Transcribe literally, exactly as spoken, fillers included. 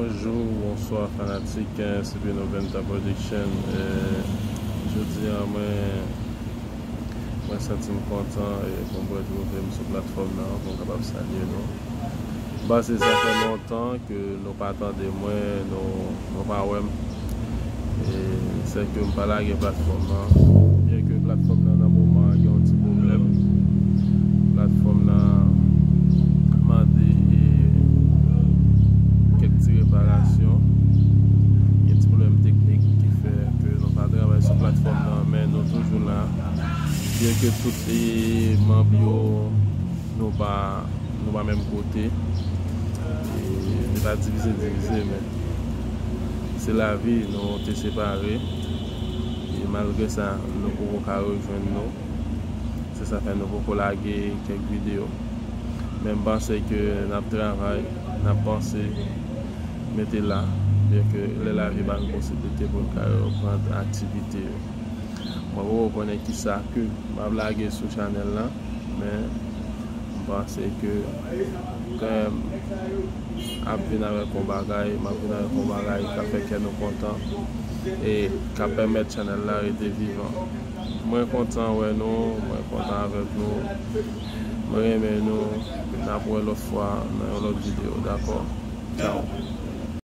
Bonjou, bonswa fanatik, eh, Supernova Production. Eh, jodi a, mwen, mwen santi m kontan, eh, pou m retwouve m sou platfòm nan, pou m kapab salye nou. M panse sa fè lontan ke nou pa tande mwen, nou, nou pa wè m. E sèke m pa lage platfòm nan. Byenke platfòm nan nan moman an gen yon ti pwoblèm. Platfòm nan mande, e, kèk ti reparasyon. Gen ti pwoblèm teknik ki fè ke nou pa travay sou platfòm nan, men nou toujou la. Byenke tout, e, manm yo, nou pa, nou pa menm kote. E, li pa divize, divize, men se lavi, nou te separe. E malgre sa, nou poko ka rejwenn nou. Se sa fè nou poko lage kèk videyo. Men m panse ke n ap travay, n ap panse, mete la, byenke lè lavi ba n posiblite pou n ka reprann aktivite yo. Mwen poko konnen kisa ke m ap lage sou chanèl la, men m panse ke kanmenm ap vin avèk yon bagay, m ap vin avèk yon bagay k ap fè kè nou kontan e k ap pèmèt chanèl la rete vivan. Mwen kontan wè nou, mwen kontan avèk nou, mwen renmen nou, n ap wè lòt fwa nan yon lòt videyo, dakò? Tchao.